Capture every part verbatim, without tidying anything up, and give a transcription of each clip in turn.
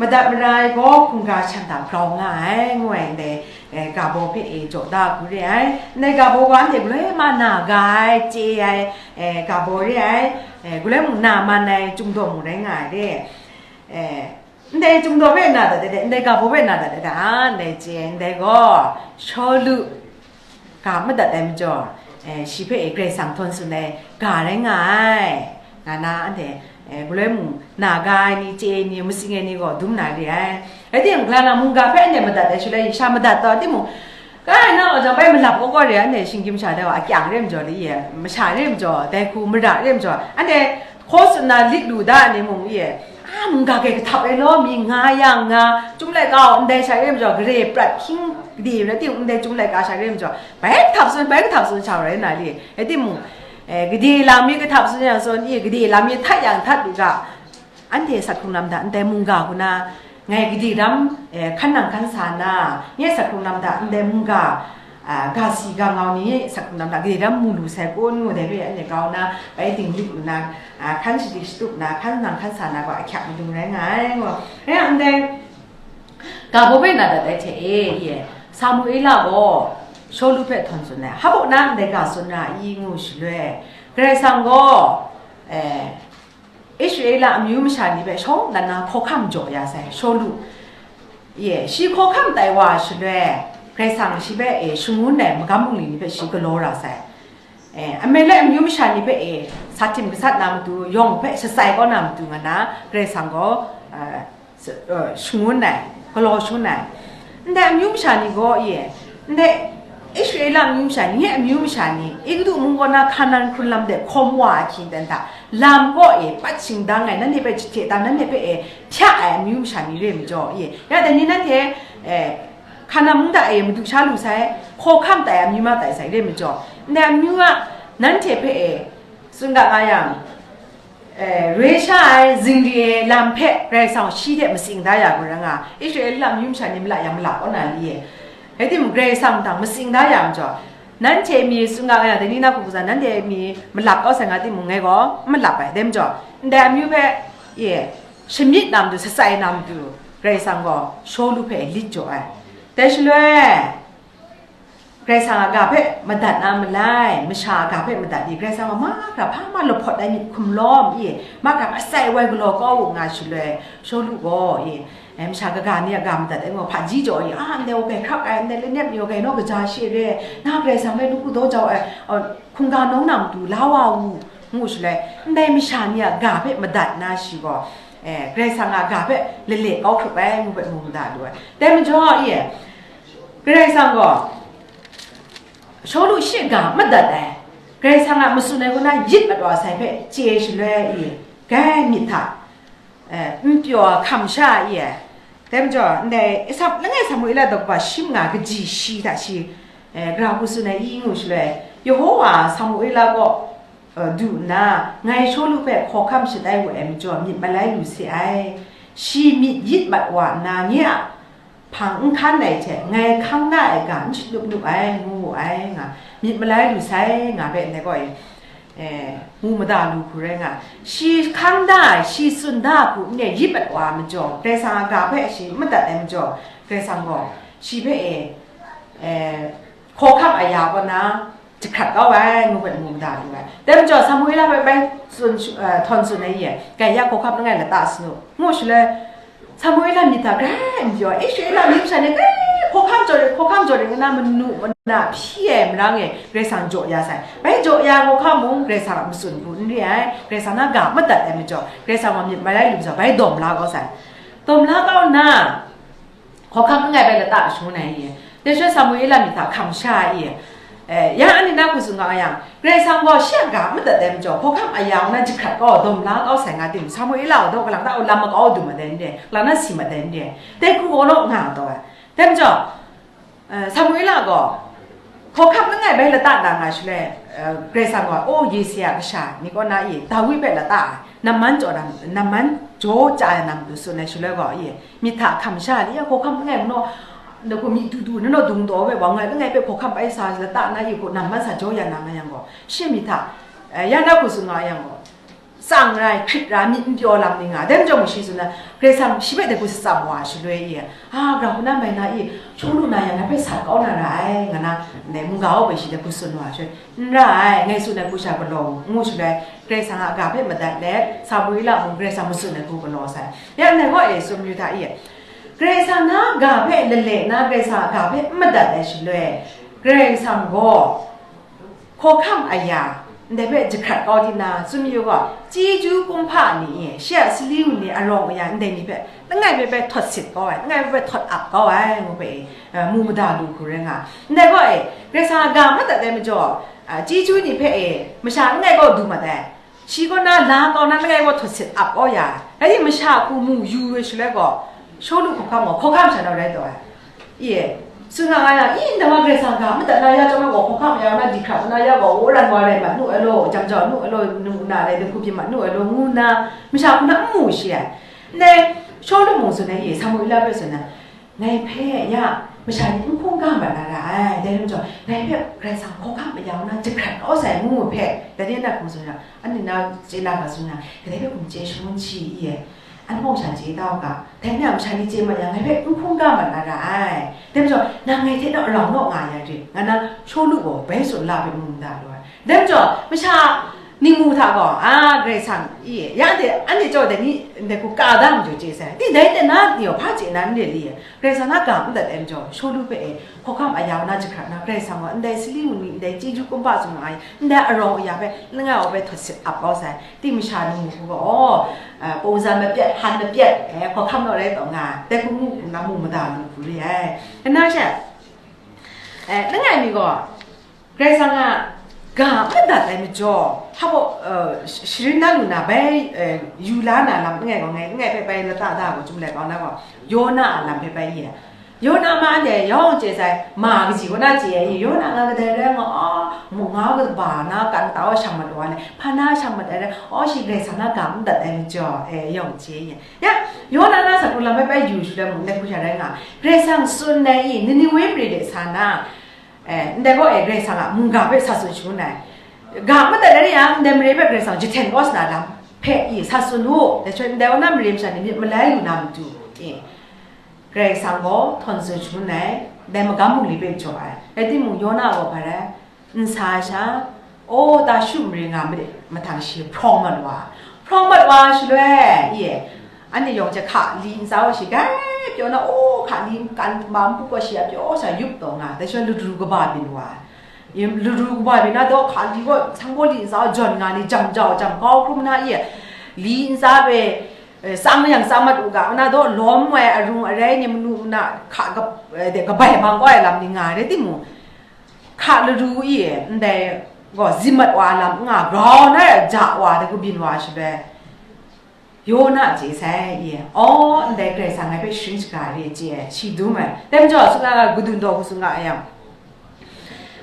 madat mara ai gaw hkungga shan hta grau nga ai, ngu ai ndai, eh, ga baw hpe e jaw da hku re ai. Ndai ga baw gaw anhte galoi ma na ga ai, chye ai, eh, ga baw re ai, eh, galoi mung na man ai chyum daw mung rai nga ai re. Eh, ndai chyum daw hpe na dat de, ndai ga baw hpe na dat de, a, ndai chye ai, ndai gaw Shawlu ga madat ai majaw, eh, shi hpe e Karai Kasang htawn tsun ai ga rai nga ai, nga na anhte, eh, galoi mung na ga ai ni, chye ai ni, matsing ai ni gaw dum na re ai. Rai timung, gala na mungga hpe anhte madat ai shaloi, sha madat taw timung, kai na wa jang bai malap kaw kaw re ai, anhte shinggyim sha dai wa akyang re majaw, li ye, masha re majaw, dai hku mara re majaw, anhte hkaw tsun na lit lu da ai ni mung ye, a, mungga hkrai kahtap ai law, mi nga yang nga, Chyum laika ndai sha re majaw, gare prat hkying gade rai timung, ndai Chyum laika sha re majaw, bai kahtap tsun, bai kahtap tsun sha rai na li. Rai timung, eh, gade lam mi kahtap tsun yang tsun i, gade lam mi htat yang htat lu ga, anhte sak hkrung lam hta ndai mungga hku na, ngai gade ram, eh, hkan nang hkan sa na, nye sak hkrung lam hta ndai mungga, a, ga si ga ngau ni sak hkrung lam hta gade ram mu lu sai kun, ngu dai hpe anhte grau na, bai dinglik lu na, a, hkan shadik shatup na, hkan nang hkan sa na gaw ahkyak madung rai nga ai, ngu. Rai yang ndai, ga baw bai na dat ai hte e, i e, Samuela gaw Shawlu hpe htawn tsun ai, hpa baw na ndai ga tsun ra i, ngu shaloi, Karai Kasang gaw, eh, Israela amyu masha ni hpe shawng nna na hkawhkam jaw ya sai, Shawlu. Ye, shi hkawhkam tai wa shaloi, Karai Kasang shi hpe, e, shangun ai magam bungli ni hpe shi galaw ra sai. E, Amalek amyu masha ni hpe, e, sa htim gasat na matu, yawng hpe shatsai kau na matu nga na, Karai Kasang gaw, e, s-, e, shangun ai, galaw shangun ai. Ndai amyu masha ni gaw, ye, ndai Israela amyu masha ni, nye amyu masha ni, Egutu mung kaw na Hkanan hkrun lam de hkawm wa ahkying ten hta, lam kaw e pat shingdang ai, nanhte hpe jahte tam, nanhte hpe e hpya ai amyu masha ni re majaw, ye, ya dai ni nanhte, e, Hkanan mung hta e madu sha lu sai, hkawhkam tai amyu ma tai sai re majaw, ndai amyu a nanhte hpe e tsun ga nga yang, eh, roi sha ai zingri ai lam hpe Karai Kasang shi hte matsing da ya gun rai nga, Israela amyu masha ni mala yang mala kaw na li e? Rai timung, Karai Kasang dang matsing da ya majaw, nanhte mi tsun ga nga yang, dai ni na hku hku sa, nanhte mi malap kau sai nga timung, ngai gaw n malap ai. Dai majaw, ndai amyu hpe, ye, shamyit na matu, shatsai na matu, Karai Kasang gaw Shawlu hpe lit jaw ai. Dai shaloi, Karai Kasang a ga hpe madat na malai, masha a ga hpe madat i, Karai Kasang a mahkra hpa ma lahpawt ai myit hkum lawm i, mahkra hpa sai wai galaw kau u nga shaloi, Shawlu gaw i, eh, masha kaga ni a ga madat ai gaw, hpaji jaw i, a, ndai wa gai hkrak ai, ndai lanep ni wa gai naw kaja she re, na Karai Kasang hpe nawku daw jau ai, uh, hkungga nawng na matu la wa u, ngu shaloi, ndai masha ni a ga hpe madat na shi gaw, eh, Karai Kasang a ga hpe lale kau hkrup ai, ngu hpe mu mada lu ai. Dai majaw i, Karai Kasang gaw, Shawlu shi ga madat ai, Karai Kasang a matsun ai kaw na yit mat wa sai hpe chye shaloi i, gai myit hta, eh, n pyaw hkam sha i ai. Dai majaw, ndai Isam-, langai Samuela daw kaba shi manga kaji shi hta shi, eh, gara hku tsun ai i ngu shaloi, Yehova Samuela kaw, eh, du nna, ngai Shawlu hpe hkawhkam shat ai wa ai majaw, myit malai lu se ai. Shi myit yit mat wa nna, nye a hpang n hkan ai hte, ngai hkang da ai ga n shatup nup ai, ngu wu ai, nga, myit malai lu sai, nga hpe ndai gaw e, eh, mu mada lu hku rai nga, shi hkang da ai, shi tsun da hku n re yip ai wa majaw, Karai Kasang a ga hpe shi n madat ai majaw, Karai Kasang gaw shi hpe e, eh, hkawhkam aya kaw na, jahkrat kau ai, ngu hpe mu mada lu ai. Dai majaw, Samuela hpe bai tsun shu-, eh, htawn tsun ai ye, Gaya hkawhkam langai lata sanu, ngu shaloi, Samuela myit hta grai n pyaw, Israela myi masha ni grai hkawhkam jaw rit, hkawhkam jaw rit ngu na manu mana hpyi ai marang e Karai Kasang jaw ya sai. Bai jaw ya hkawhkam mung Karai Kasang a matsun hku n re ai, Karai Kasang na ga madat ai majaw, Karai Kasang wa myit malai lu majaw, bai dawm la kau sai. Dawm la kau nna, hkawhkam langai bai lata shangun ai ye. Dai shaloi Samuela myit hta hkam sha ai ye. Eh, ya anhte na hku tsun ga yang, Karai Kasang gaw shi a ga madat ai majaw, hkawhkam aya na jahkrat kau, dawm la kau sai nga tim, Samuela gaw daw kalang ta u lam makau dum mat ai n re, kalang na si mat ai n re, dai hku gaw naw nga taw ai. Dai majaw, eh, Samuela gaw hkawhkam langai bai lata na nga shaloi, eh, Karai Kasang gaw, o, Yese a kasha ni kaw na i, Dawi hpe lata ai, Naman jaw na, Naman jaw chya ai na matu tsun ai shaloi gaw, i, myit hta hkam sha ni, ya, hkawhkam langai manaw, na gaw myi du du, na naw dung taw hpe wa, ngai langai hpe hkawhkam bai sa lata na i, hku Naman sa jaw ya na nga yang gaw, shi myit hta, eh, ya na hku tsun nga yang gaw, tsang rai, hkrit ra, myit n pyaw lam ni nga, dai majaw mung shi tsun na, Karai Kasang shi hpe dai hku shatsam wa shaloi i, a, grau hku na mai na i, shawng lu na yang, ngai hpe sat kau na ra ai, nga na, ndai mungga wa hpe shi dai hku tsun wa shaloi, n ra ai, ngai tsun ai hku sha galaw u, ngu shaloi, Karai Kasang a ga hpe madat let, Samuela mung Karai Kasang matsun ai hku galaw sai. Ya ndai gaw e, tsun mayu hta i, Karai Kasang na ga hpe lale na, Karai Kasang a ga hpe n madat ai shaloi, Karai Kasang gaw, hkawhkam aya, ndai hpe jahkrat kau di na, tsun mayu gaw, chyeju kumhpa ni e, shi a sali wunli arawng aya ndai ni hpe, langai hpe bai htawt sit kau ai, langai hpe bai htawt ap kau ai, ngu hpe e, eh, mu mada lu hku rai nga. Ndai gaw e, Karai Kasang a ga madat ai majaw, ah, chyeju ni hpe e, masha langai gaw du mat ai. Shi kaw na la kau na langai gaw htawt sit ap kau ya, rai timung, masha hku mu yu ai shaloi gaw, Shawlu hkawhkam gaw hkawhkam sha naw rai taw ai. Ye, tsun nga nga yang, i, ndai wa Karai Kasang ga madat na ya chyawm ai gaw, hkawhkam ya na, di hkra na ya gaw, wora wa rai mat nu ai law, jam jau nu ai law, nu na rai, dai hku byin mat nu ai law, ngu nna, masha hku na n mu shi ai. Ndai, Shawlu mung tsun ai, ye, Samuela hpe tsun ai, ngai hpe ya, masha ni n hkungga mat na ra ai, dai lam jaw, ngai hpe Karai Kasang hkawhkam mayau na jahkrat kau sai ngu hpe, dai ni na hkum tsun yang, anhte na chye na ga tsun yang, kadai hpe hkum chye shangun shi i e, anhte mung sha chye da u ga, dai ni a masha ni chye mat yang, ngai hpe n hkungga mat na ra ai, dai majaw, nang ngai hte naw rau naw nga ya rit, nga na Shawlu gaw bai tsun la hpe mu mada lu ai. Dai majaw, masha ning mu hta gaw, a, Karai Kasang, i, ya de, anhte chyawm dai ni, ndai hku ka da majaw chye sai. Di dai de na ni gaw hpa chye na n re li? Karai Kasang na ga n dat ai majaw, Shawlu hpe e, hkawhkam aya na jahkrat na, Karai Kasang gaw, ndai sali wunli, ndai chyeju kumhpa tsun ai, ndai arawng aya hpe, langai wa hpe htawt sit ap kau sai. Di masha ning mu hku gaw, aw, a, pungzan mapyat, han mapyat, e, hkawhkam naw rai taw nga, dai hku ngu hku na mu mada lu hku re ai. Nna she, e, langai mi gaw, Karai Kasang a ga madat ai majaw, hpa baw, eh, sh-, sharin na lu na bai, eh, yu la na lam langai gaw, ngai, langai hpe bai lata da gaw, Chyum Laika na gaw, Yona a lam hpe bai ye. Yona ma anhte yawng chye sai, ma kaji kaw na chye ai, Yona nga kadai rai nga, a, mung nga kaba na kan ta wa shang mat wa le, hpa na shang mat ai rai, aw, shi Karai Kasang na ga madat ai majaw, eh, yawng chye ye. Ya, Yona na sa hkru lam hpe bai yu shaloi mung, ndai hku sha rai nga, Karai Kasang tsun ai i, Niniwe mare de sa na, Eh, ndai gaw e, Karai Kasang a mungga hpe sa tsun shangun ai. Ga madat ai rai yang, ndai mare hpe Karai Kasang jahten kau sa na lam hpe i sa tsun u. Dai hte ndai wa na mare masha ni myit malai lu na matu e, Karai Kasang gaw htawn tsun shangun ai, ndai magam bungli hpe jaw ai. Rai timung, Yona gaw hpa rai, nsa sha, o, Tashu mare nga ma de, mahtang shi hprawng mat wa, hprawng mat wa shaloi, i, anhte yawng hte hka li ntsa wa shi, grai pyaw na, o, hka li kan ma npu gaw shi a pyaw sha yup taw nga, dai shaloi ladu kaba byin wa, i, ladu kaba byin na daw, hka li gaw sanghpaw li ntsa wa jawn nga ni, jam jau jam kau hkrum na, i, li ntsa hpe, eh, tsang yang tsang mat u ga, na daw lawm ai arung arai ni, manu mana hka kab-, eh, de, kabai bang kau ai lam ni nga rai timung, hka ladu i, ndai gaw zi mat wa lam n nga, grau na ja wa, dai hku byin wa shaloi, Yona chye sai i, aw, ndai Karai Kasang ngai hpe sharin shaga re chye ai, shi dum ai. Dai majaw, tsun nga ga, kadun daw hku tsun nga yang,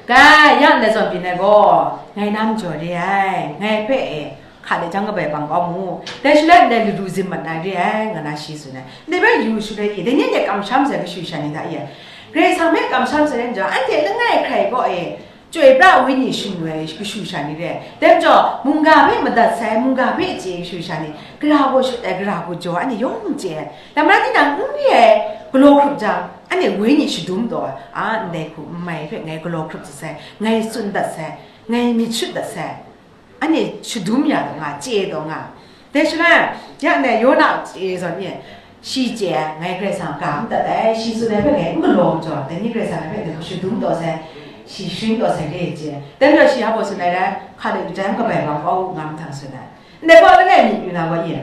ga, ya ndai zawn byin ai gaw, ngai na majaw re ai, ngai hpe e, hka de jang kabai bang kau mu, dai shaloi ndai ladu zi mat na re ai, nga na shi tsun ai. Ndai bai yu shaloi i, dai ni anhte kamsham sai kashu sha ni hta i, Karai Kasang hpe kamsham sai rai majaw, anhte langai hkrai gaw e, chyoi pra ai wenyi shangun ai kashu sha ni re ai. Dai majaw, mungga hpe madat sai, mungga hpe chye ai kashu sha ni, gara gaw shut ai, gara gaw jaw ai, anhte yawng chye ai. Dai majaw, tinang n re ai galaw hkrup jang, anhte wenyi shadum taw ai, a, ndai hku n mai hpe ngai galaw hkrup dat sai, ngai tsun dat sai, ngai myit shut dat sai. Anhte shadum ya taw nga, chye taw nga. Dai shaloi, ya ndai Yona chye zawn e, shi chye ai, ngai Karai Kasang ga n dat ai, shi tsun ai hpe ngai n galaw majaw, dai ni Karai Kasang ngai hpe ngai hku shadum taw sai, shi sharin taw sai re chye ai. Dai majaw shi hpa baw tsun ai rai, hka de jang kabai bang kau nga mahtang tsun ai. Ndai gaw langai myit yu na gaw i,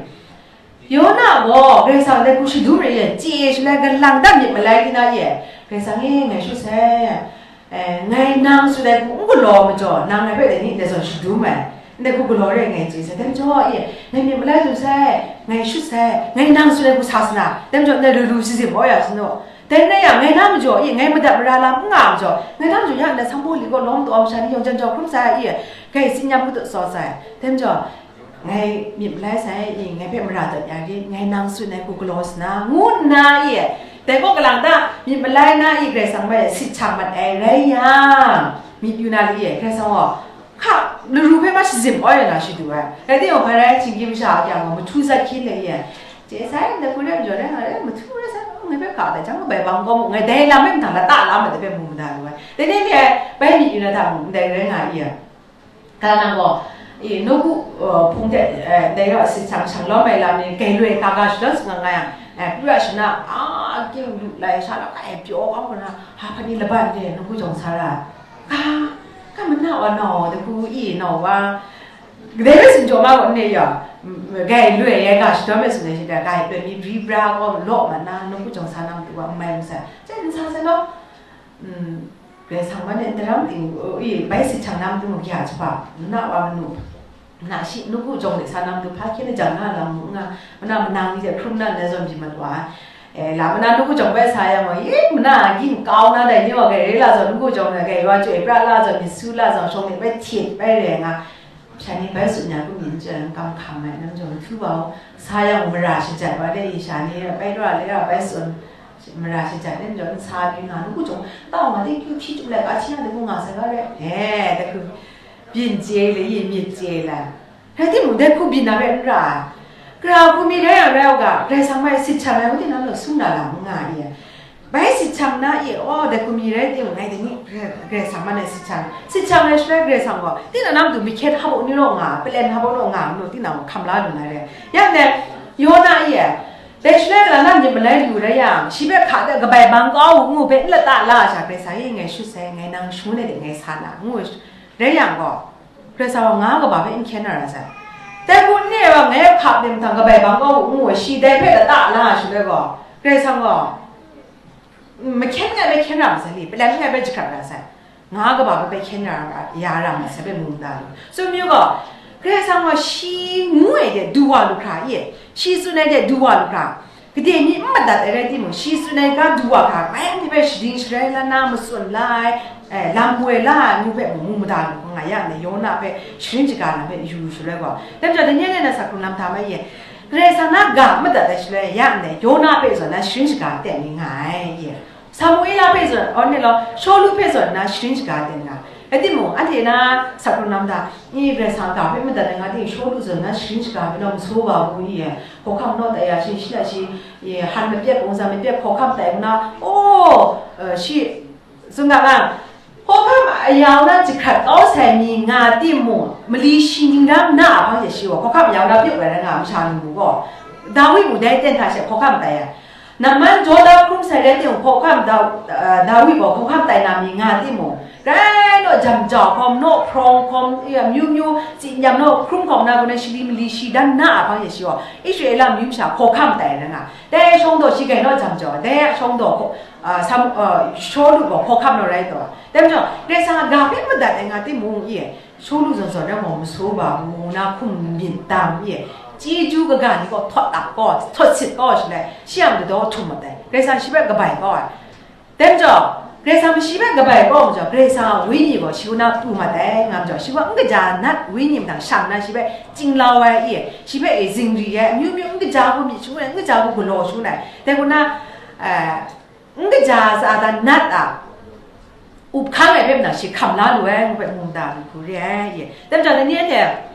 Yona gaw Karai Kasang dai hku shadum re ai, chye shaloi galang dan myit malai di na ye, Karai Kasang e, ngai shut sai, eh, ngai nang tsun ai hku n galaw majaw, nang ngai hpe dai ni ndai zawn shadum ai, ndai hku galaw re ai ngai chye sai, dai majaw e, ngai myit malai lu sai, ngai shut sai, ngai nang tsun ai hku sa sa na, dai majaw ndai lu lu shazi maw ya sa nu? Dai rai yang, ngai na majaw e, ngai madat mara lam n nga majaw, ngai na majaw ya ndai sanghpaw li gaw lawm taw ai masha ni yawng jan jau hkrum sai e, ngai tsin yam kadu tsaw sai, dai majaw, ngai myit malai sai i, ngai hpe mara dat ya rit, ngai nang tsun ai hku galaw sa na, ngu nna i, dai kaw kalang ta myit malai na i, Karai Kasang bai sit hta mat ai rai yang, myit yu na li i, Karai Kasang gaw, hka, laru hpe ma shazim ai na shadu ai. Rai timung, hpa rai, Chinggyi masha a kyang gaw, mahtu zat hkyin le ye. Chye sai, ndai hku rai majaw rai nga rai, mahtu rai sai, ngai hpe ga dai jang, kabai bang gaw mu, ngai dai lam rai mung hta, lata la ma dai hpe mu mada lu ai. Dai ni le, bai myit yu na hta mung, ndai rai nga i a. Ka nang gaw, i, nawku, uh, hpung hte, eh, dai gaw sit shang shang lawm ai lam ni, gai loi ga ga shadawn tsun nga nga yang, eh, pru ya shana, a, kying lu lai sha la, kai pyaw kau hkuna, ha, hpa ni laban de, nawku jawng sa ra, ka, ka mana wa nau, de ku i, nau wa, dai rai tsun jaw ma gaw, ne ya, mm, gai loi ai ga shadawn ai tsun ai shi da, gai loi mi bri bra gaw law ma na, nawku jawng sa na matu wa, n mai n sa, chye n sa sai law. Mm, Karai Kasang man e, n daram ting, i, bai sit shang na matu mu kya jahpa, na wa manu, na shi, nawku jawng de sa na matu, hpa hkyen jang na lam mu nga, mana manang ni de hkrum na na zawn byin mat wa. Eh, la mana nawku jawng bai sa yang wa, i, mana ging kau na dai ni wa, gai re la zawn, nawku jawng na gai wa, chyoi pra la zawn, myit su la zawn, shawng ni bai htit bai re nga, Sha ni bai tsun ya ku myin chyang kam hkam ai, nang jaw n htu wa u, sa yang mara shajat wa de i, sha ni bai ra le ra bai tsun, mara shajat de, nang jaw n sa byin nga, nawku jawng, tau nga de kyu hpyi chyum lai, ka hti na de ku nga sai ga re, he, de ku, byin chye le, yin myit chye la, rai timung, de ku byin na rai n ra ai, gara hku mi rai yang rai u ga, Karai Kasang mai sit shang ai, ngu tinang law sung na lam n nga i ai. Bai sit shang na e, aw, dai hku mi rai timung, ngai dai ni, Karai Kasang man ai sit shang. Sit shang ai shaloi Karai Kasang gaw, tinang na matu mahkyen hpa ni law nga, palen hpa law nga, ngu tinang gaw hkam la lu na re. Yang dai, Yona e, dai shaloi galaw na myit malai lu rai yang, shi hpe hka de kabai bang kau u ngu hpe n lata la ai sha, Karai Kasang e ngai shut sai, ngai nang shangun ai de ngai sa na, ngu rai yang gaw, Karai Kasang gaw nga kaba hpe n hkyen na ra sai. Dai hku n re ai wa, ngai hka de mahtang kabai bang kau u ngu, shi dai hpe lata la ai shaloi gaw, Karai Kasang gaw, Mahkyen ngai bai hkyen ra masai li, palem ngai bai jahkrat ra sai, nga kaba bai hkyen ra, ya ra masai bai mung da lu. Tsun mayu gaw, Karai Kasang gaw shi ngu ai de du wa lu hkra e, shi tsun ai de du wa lu hkra, gade mi n madat ai rai timung, shi tsun ai ga du wa hkra, bai anhte bai shading sharai la na, matsun la ai, eh, lam woi la ai ngu hpe mung mu mada lu, nga ya ndai, Yona hpe sharin shaga lam hpe yu lu shaloi gaw, dai majaw, dai ni anhte na sa hkrung lam hta mai e, Karai Kasang na ga madat ai shaloi, ya ndai, Yona hpe zawn na sharin shaga ten ni nga ai, ye. Samuela hpe zawn, aw, ni law, Shawlu hpe zawn na sharin shaga ten nga ai. Rai timung, anhte na sa hkrung lam hta, i, Karai Kasang ga hpe madat ai nga ting, Shawlu zawn na sharin shaga hpe law, masaw wa bu, ye. Hkawhkam naw tai ya, shi, shi na shi, ye, han mapyet, gumhpraw mapyet, hkawhkam tai nna, aw, eh, shi, Tsun ga nga, hkawhkam ayau na jahkrat kau sai mi nga timung, mali shi ning ram na a hpang she shi gaw, hkawhkam ayau na pyuk ai rai nga masha ni mung gaw, Dawi mung dai ten hta she hkawhkam tai ai. Naman jaw da hkrum sai rai timung, hkawhkam Da-, eh, Dawi gaw hkawhkam tai na mi nga timung, rai naw jam jau hkawm, naw hprawng hkawm, ya, myu myu tsin yam naw hkrum hkawm na, kaw na shali mali shi dan na a hpang she shi gaw, Israela amyu masha hkawhkam tai ai rai nga. Dai shawng daw shi gai naw jam jau, dai shawng daw hkaw-, a, Sam-, a, Shawlu gaw hkawhkam naw rai taw. Dai majaw, Karai Kasang a ga hpe madat ai nga timung e, Shawlu zawn zawn rai gaw masaw ba mu na hkum myit tam e, chyeju kaga ni gaw htawt ap gaw, htawt sit gaw shaloi, shi a matu daw htum mat ai, Karai Kasang shi hpe kabai kau ai. Dai majaw, Karai Kasang shi hpe kabai kau majaw, Karai Kasang a Wenyi gaw shi kaw na pru mat ai, nga majaw, shi gaw n kaja nat Wenyi mahtang shang na shi hpe chinglau ai e, shi hpe e zingri ai, amyu myu n kaja hku myit shangun ai, n kaja hku galaw shangun ai, dai kaw na, eh, N kaja sa dan nat a, up hkang ai hpe mung shi hkam la lu ai, ngu hpe mungda lu hku re ai, ye. Dai majaw, dai ni anhte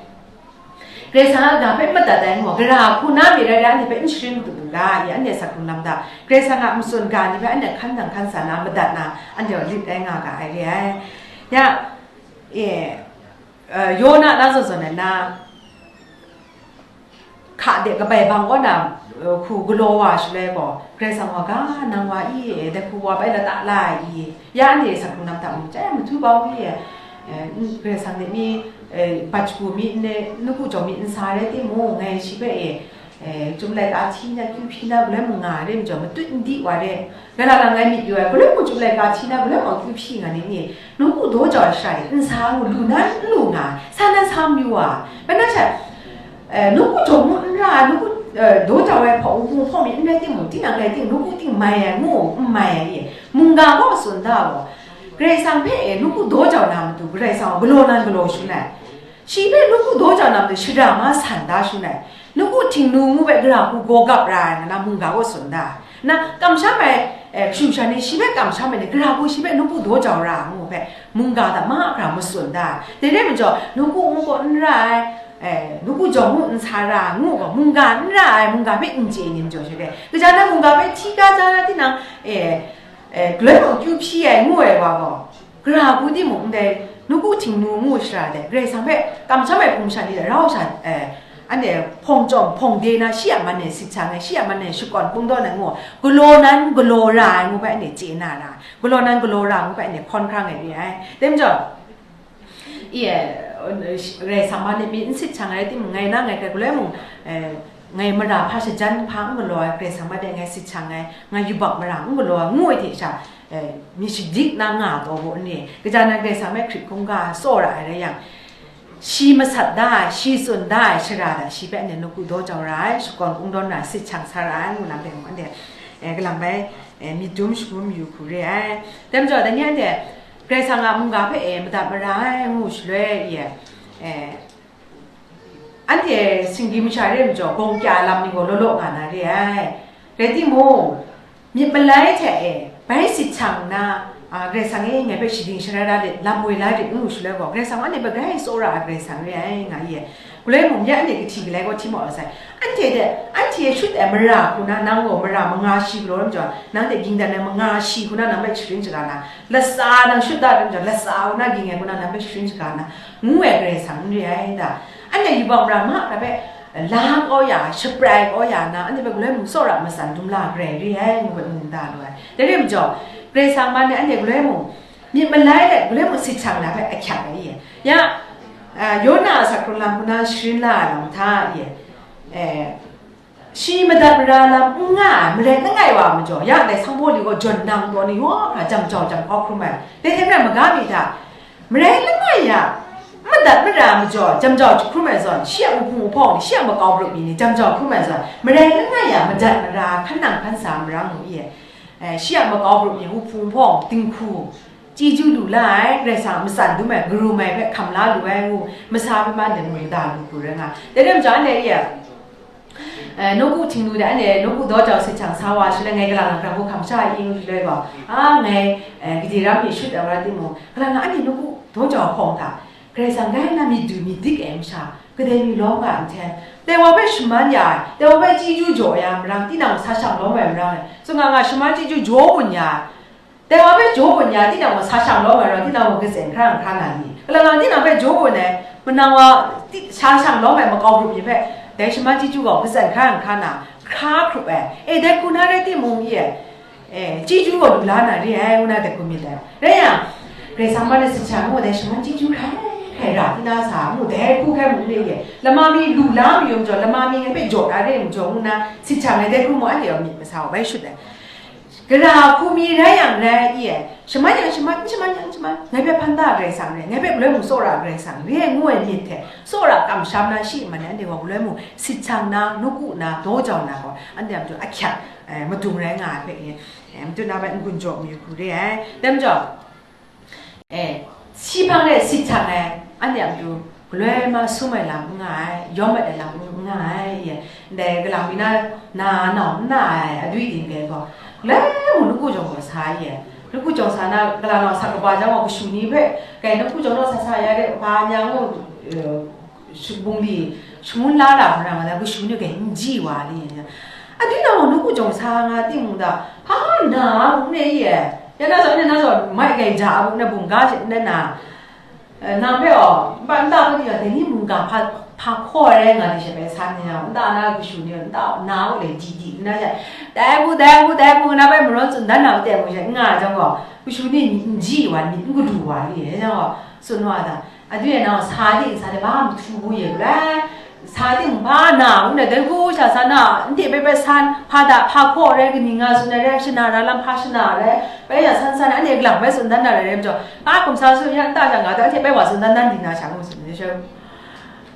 Karai Kasang a ga hpe madat ai ngu, gara hku na mi rai rai, anhte hpe n sharin madu lu ga, ye, anhte sa hkrung lam da, Karai Kasang a matsun ga ni hpe anhte hkan nang hkan sa na, madat na, anhte gaw lit ai nga ga ai re ai. Ya, e, eh, Yona na zawn zawn ai na, hka de kabai bang kaw na, eh, hku galaw wa shaloi gaw, Karai Kasang wa ga, nang wa i, dai hku wa bai lata la ai i, ya anhte sa hkrung lam hta mung, chyai mahtu bau mi, eh, n-, Karai Kasang de mi, eh, bat shagu mi, n-, nawku jawng mi n sa rai timung, ngai shi hpe e, eh, chyum laika hti na, kyu hpyi na, galoi mung nga ai re majaw, matut n di wa re, Rai la na ngai myit yu ai, galoi mung chyum laika hti na, galoi mung kyu hpyi nga ni ni, nawku daw jau ai shara e, n sa ngu lu na, n lu nga ai, sa na sa mayu a, bai na sha, eh, nawku jawng mu n ra ai, nawku, eh, daw jau ai hpaw, wuhpung hpaw mi n rai timung, tinang rai ting, nawku ting mai ai, ngu, n mai ai, ye, mungga gaw tsun da gaw, Karai Kasang hpe e, nawku daw jau na matu, Karai Kasang gaw galaw nan galaw shangun ai. Shi hpe nawku daw jau na matu shara ma san da shangun ai. Nawku Htingnu ngu hpe gara hku gaw gap ra ai, nga na mungga kaw tsun da. Na kamsham ai, eh, kashu kasha ni shi hpe kamsham ai ni, gara hku shi hpe nawku daw jau ra ai ngu hpe, mungga hta mahkra matsun da. Dai rai majaw, nawku ngu gaw n ra ai, eh, nawku jawng ngu n sa ra ai ngu gaw, mungga n ra ai, mungga hpe n chye ai ni majaw she re. Kaja na mungga hpe hti ga ja na tinang, eh, eh, galoi mung kyu hpyi ai ngu ai wa gaw, gara hku timung ndai, nawku Htingnu ngu shara de, Karai Kasang hpe kamsham ai hpung sha ni de rau sha, eh, anhte hpawng chyawm hpawng de na, shi a man e sit shang ai, shi a man e shakawn kungdawn ai ngu, galaw nan galaw ra ai ngu hpe anhte chye na ra, galaw nan galaw ra ngu hpe anhte hkawn hkrang ai re ai. Dai majaw, Ye, Karai Kasang man e mi n sit shang ai timung, ngai na ngai hkrai galoi mung, eh, ngai mara hpa shajan hpa n galaw ai, Karai Kasang man e ngai sit shang ai, ngai yubak mara n galaw ai, ngu ai hte sha, eh, myit shadik na nga taw gaw ni, kaja nan Karai Kasang me hkrit hkungga tsawra ai rai yang, shi masat da ai, shi tsun da ai shara hta shi hpe anhte nawku daw jau ra ai, shakawn kungdawn ra ai, sit shang sa ra ai, ngu na hpe mung anhte, eh, kalang bai, eh, myit dum shangun mayu hku re ai. Dai majaw, dai ni anhte, Karai Kasang a mungga hpe e madat mara ai ngu shaloi, e, e, anhte singgi masha re ai majaw, gawng kya lam ni gaw law law nga na re ai. Rai timung, myit malai hte e, bai sit shang nna, a, Karai Kasang e ngai hpe shading sharai la lit, lam woi la lit ngu shaloi gaw, Karai Kasang anhte hpe grai tsawra ai Karai Kasang re ai, nga ye. Galoi mung ya anhte kahti galai gaw hti maw sai. Anhte de, anhte shut ai mara hku na, nang gaw mara manga shi galaw lam jaw, nang de ging dan ai manga shi hku na, nang hpe sharin shaga na, latsa nang shut da lam jaw, latsa hku na ging ai hku na, nang hpe sharin shaga na, ngu ai Karai Kasang n re ai da. Anhte yubak mara mahkra hpe la kau ya, shaprai kau ya na, anhte hpe galoi mung tsawra matsan dum la ai Karai re ai, ngu ai mung da lu ai. Dai re majaw, Karai Kasang man e anhte galoi mung, myit malai let galoi mung sit shang na hpe ahkyak ai ye. Ya, a, Yona a sak hkrung lam hku na sharin la ai lam hta ye, e, shi madat mara lam n nga ai, marai langai wa majaw, ya ndai sanghpaw ni gaw jawn nang taw ni yaw hkra jam jau jam hkau hkrum ai. Dai hte maren maga mi hta, marai langai ya, madat mara majaw, jam jau jahkrum ai zawn, shi a wuhpung wuhpawng ni, shi a makau grup mi ni, jam jau hkrum ai zawn, marai langai ya, madat mara, hkan nang hkan sa mara mu i ai. Eh, shi a makau grup mi, wuhpung wuhpawng, dinghku, chyeju lu la ai, Karai Kasang a matsan dum ai, karum ai hpe hkam la lu ai ngu, masa hpe man de mung da lu hku rai nga. Dai rai majaw, anhte e, eh, nawku Htingnu de, anhte nawku daw jau sit shang sa wa shaloi, ngai kalang na grang hku hkam sha i ngu shaloi gaw, a, ngai, eh, gade ram mi shut ai wa rai timung, kalang na anhte nawku daw jau hpawng hta, Karai Kasang rai nna myit du myit dik ai masha, kadai mi lawm nga ai nhtoi, dai wa hpe shaman ya ai, dai wa hpe chyeju jaw ya ai marang, tinang sa shang lawm ai marang e, tsun nga nga, shaman chyeju jaw gun ya ai, dai wa hpe jaw gun ya, tinang gaw sa shang lawm ai rawt, tinang gaw katsen hkra n hkra na ni? Kalang lang tinang hpe jaw gun ai, manang wa ti-, sa shang lawm ai makau grup ni hpe, dai shaman chyeju gaw katsen hkra n hkra na, hkra hkrup ai. E, dai hku na rai timung, i ai, e, chyeju gaw lu la na re ai, ngu na dai hku myit ai. Rai yang, Karai Kasang man e sit shang ngu dai shaman chyeju hkrai hkrai ra, tina sa, ngu dai hku hkrai mung re ye. Lama mi lu la mayu majaw, lama mi ngai hpe jaw da re majaw, ngu na sit shang ai dai hku mung anhte gaw myit masa wa bai shut ai. Gara hku mi rai yang rai i ai, shaman yang shaman, n shaman yang n shaman, ngai hpe hpan da Karai Kasang re, ngai hpe galoi mung tsawra Karai Kasang re ai ngu ai myit hte, tsawra kamsham na shi man ai, anhte gaw galoi mung sit shang na, nawku na, daw jau na gaw, anhte a matu ahkyak, eh, madung rai nga ai hpe, eh, matu na bai n-gun jaw mayu hku re ai. Dai majaw, Eh, shi hpang e sit shang ai, anhte a matu galoi ma sum ai lam n nga ai, yawm mat ai lam n nga ai, ye. Ndai galang mi na, na nau n na ai, adwi ting dai gaw, galoi mung nawku jawng gaw sa ai, ye. Nawku jawng sa na, galang nau sak kaba jang gaw, kashu ni hpe, kai nawku jawng naw sa sa ya de, hpa nya ngu, eh, shabung li, shangun la ra hkra nga na, kashu ni kai n ji wa li, ye. Adwi nau nawku jawng sa nga timung da, hpa na, n ne ye. Ya na zawn, na zawn, mai gai ja a bung na bung ga shi n na, eh, nang hpe aw, npa nta hpe ni ga, dai ni mungga hpa, hpa hkaw ai rai nga ni she bai san ni na, nta na kashu ni, nta na hku le di di nna she, dai hku, dai hku, dai hku, na bai maraw tsun dan na maten mu she, n nga ai jang gaw, kashu ni n ji wa, myit n gadu wa ni, dai jang gaw, tsun wa da. Adwi e nang sa ting, sa ting, ba mahtu bu ye lu ai. Sa ting, ba na, ngu na, dai hku sha sa na, n hte bai bai san, hpa da, hpa hkaw rai, kaning nga tsun ai rai, shana ra lam hpa shana rai, bai ya san san, anhte galang bai tsun dan na rai, rai majaw, ba hkum sa tsun ya, nta sha nga ta, anhte bai wa tsun dan dan di na sha, ngu tsun ai,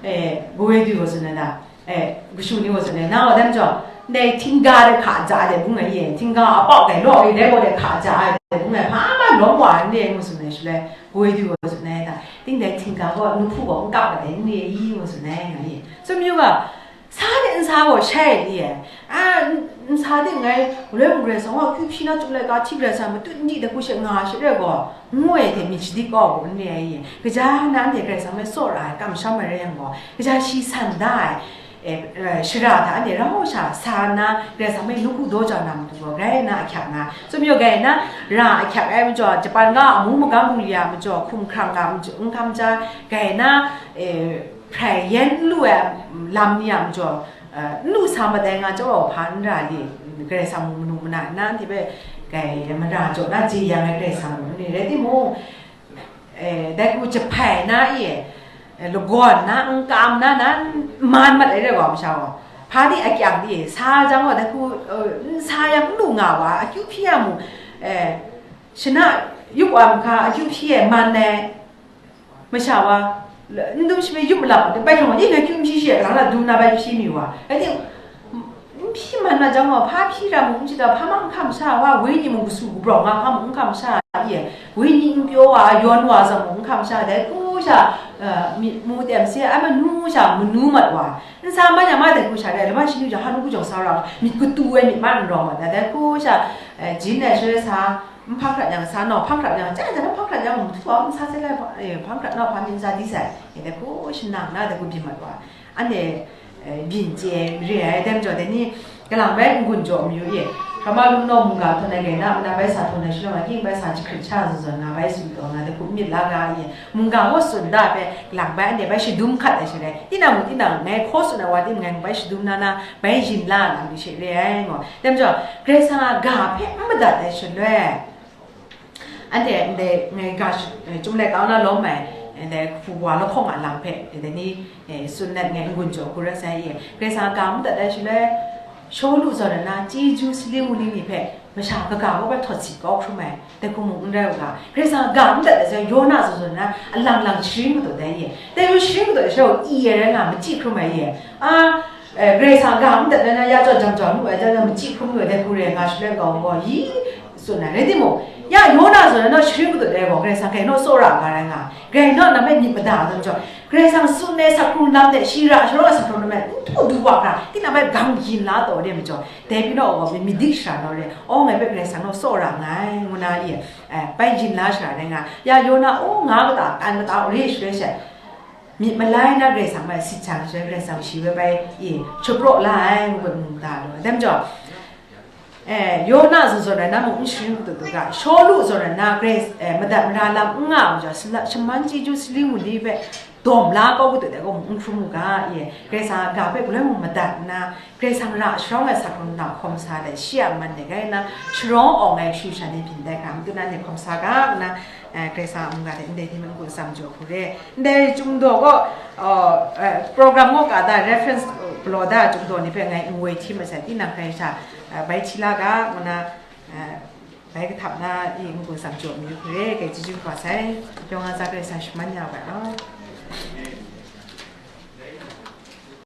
eh, kawe du wa tsun ai na. Eh, kashu ni gaw tsun ai, nang gaw dai majaw, ndai htingga de hka ja de bung ai ye, htingga a pau dai law e, dai gaw de hka ja ai de bung ai, hpa ma lawm wa n re ngu tsun ai shaloi, woi du gaw tsun ai da, ting dai htingga gaw, nu hpu gaw n kap ai n re i ngu tsun ai nga ye. Tsun mayu ga, Sa de nsa gaw shai li e. A, n-, nsa de ngai, Galoi mung Karai Kasang wa kyu hpyi na, Chyum laika hti Karai Kasang matut n di de hku she nga shi re gaw, ngu ai hte myit shadik kau gaw n re ai ye. Kaja na anhte Karai Kasang hpe tsawra ai, kamsham ai rai yang gaw, kaja shi san da ai, e, e, shara hta anhte rau sha sa nna, Karai Kasang hpe nawku daw jau na matu gaw, grai na ahkyak nga. Tsun mayu, grai na ra ahkyak ai majaw, Japan ga amu magam bungli a majaw, hkum hkrang ga majaw, n kam ja, grai na, e, hprai yen n lu ai lam ni a majaw, eh, n lu sa mat ai nga chyawm hpa n ra li, Karai Kasang mung manu mana nna anhte hpe kai mara jaw na jeyang ai Karai Kasang mung ni rai timung, eh, dai hku jahpai na i, eh, lagawn na, n kam na, na n man mat ai rai wa masha gaw, hpa di akyang di sa jang gaw, dai hku, eh, n sa yang n lu nga wa, akyu hpyi ya mu, eh, shana yup wa mahka, akyu hpyi e man ai, masha wa, n dum shi me yup malap, bai hkawng, ning ngai kyu n hpyi shi, kalang na dum na bai hpyi mi wa. Rai timung, n hpyi man na jang wa, hpa hpyi ra mung n chyeju, hpa mung n hkam sha, wa, wenyi mung kasu kabrawng nga, hpa mung n hkam sha, ye, wenyi n pyaw wa, yawn wa zawn mung n hkam sha, dai hku sha, eh, myit mu tem se, ai manu sha, manu mat wa, n sa man ya ma dai hku sha, dai lama shi nu jang, hanu ku jawng sa ra, myit katu ai myit ma n rawng mat, dai hku sha, eh, jin ai shaloi sa, N hpang hkrat yang sa, nau hpang hkrat yang, chyai jang hpang hkrat yang, mung htu wa, n sa sai lai, eh, hpang hkrat nau hpa mi n sa di sai, eh, dai hku shanang na, dai hku byin mat wa, anhte, eh, byin chye re ai, dai majaw, dai ni, kalang bai n-gun jaw mayu e, hkra ma lum naw mungga htawn ai gai na, mada bai sa htawn ai shaloi, king bai sa jahkrit sha zawn zawn nga bai, tsun taw nga, dai hku myit la ga e, mungga gaw tsun da ai hpe, kalang bai anhte bai shadum hkat ai shaloi, tinang mung tinang, ngai hkaw tsun ai wa tim, ngai bai shadum na na, bai yin la na lu she re ai, ngaw. Dai majaw, Karai Kasang a ga hpe n madat ai shaloi, anhte ndai ngai ga sh-, eh, Chyum laika na lawm ai, eh, ndai hpu wa lahkawng a lam hpe, eh, dai ni, eh, tsun let ngai n-gun jaw hku rai sai e. Karai Kasang a ga n madat ai shaloi, Shawlu zawn na chyeju saling wuling ni hpe masha kaga kaw bai htawt si kau hkrum ai, dai hku mung n rai u ga. Karai Kasang a ga n madat ai shaloi, Yona zawn zawn na alang lang sharin kadaw dai e. Dai hku sharin kadaw dai shaloi, i e rai nga, machyi hkrum ai e. A, eh, Karai Kasang a ga n madat ai na, ya jaw jang jaw nu ai, jaw jang machyi hkrum nu ai, dai hku re nga shaloi, kau gaw, yi, tsun ai. Rai timung, ya Yona zawn na sharin kadaw dai gaw, Karai Kasang hkrai naw tsawra ga rai nga, grai naw na hpe myit mada ai majaw, Karai Kasang tsun ai sak hkrung lam de, shi ra sharawng ai sak hkrung lam de, n htaw du wa hkra, tinang bai gang yin la taw de majaw, dai pyi naw gaw, myit dik shara naw re, aw, ngai hpe Karai Kasang naw tsawra nga ai, ngu na i, eh, bai yin la shara rai nga, ya Yona, aw, nga kata, tan kata, re shaloi she, myit malai na Karai Kasang bai sit jang shaloi, Karai Kasang shi hpe bai, i, shapraw la ai, ngu ai mung da lu ai. Dai majaw, eh, Yona zawn zawn rai na mung n sharin kadaw dai ga, Shawlu zawn rai na Karai, eh, madat mara lam n nga ai majaw, sala-, shaman chyeju saling wuling hpe dawm la kau kadaw dai gaw mung n hkrum u ga, i, Karai Kasang a ga hpe galoi mung madat nna, Karai Kasang ra sharawng ai sak hkrung hta hkawm sa let, shi a man de gai nna, sharawng awng ai shayu sha ni byin tai hkra, matu na ni hkawm sa ga, nna, eh, Karai Kasang a mungga hte ndai ni munggu tsam jaw hku re. Ndai Chyum daw gaw, uh, eh, program gaw ka da, reference, uh, galaw da Chyum daw ni hpe ngai n woi hti masai, tinang hkrai sha, uh, bai hti la ga, ngu na, uh, bai kahtap na i munggu tsam jaw mayu hku re, kai chyeju kaba sai, yawng a za Karai Kasang shaman ya u ga law.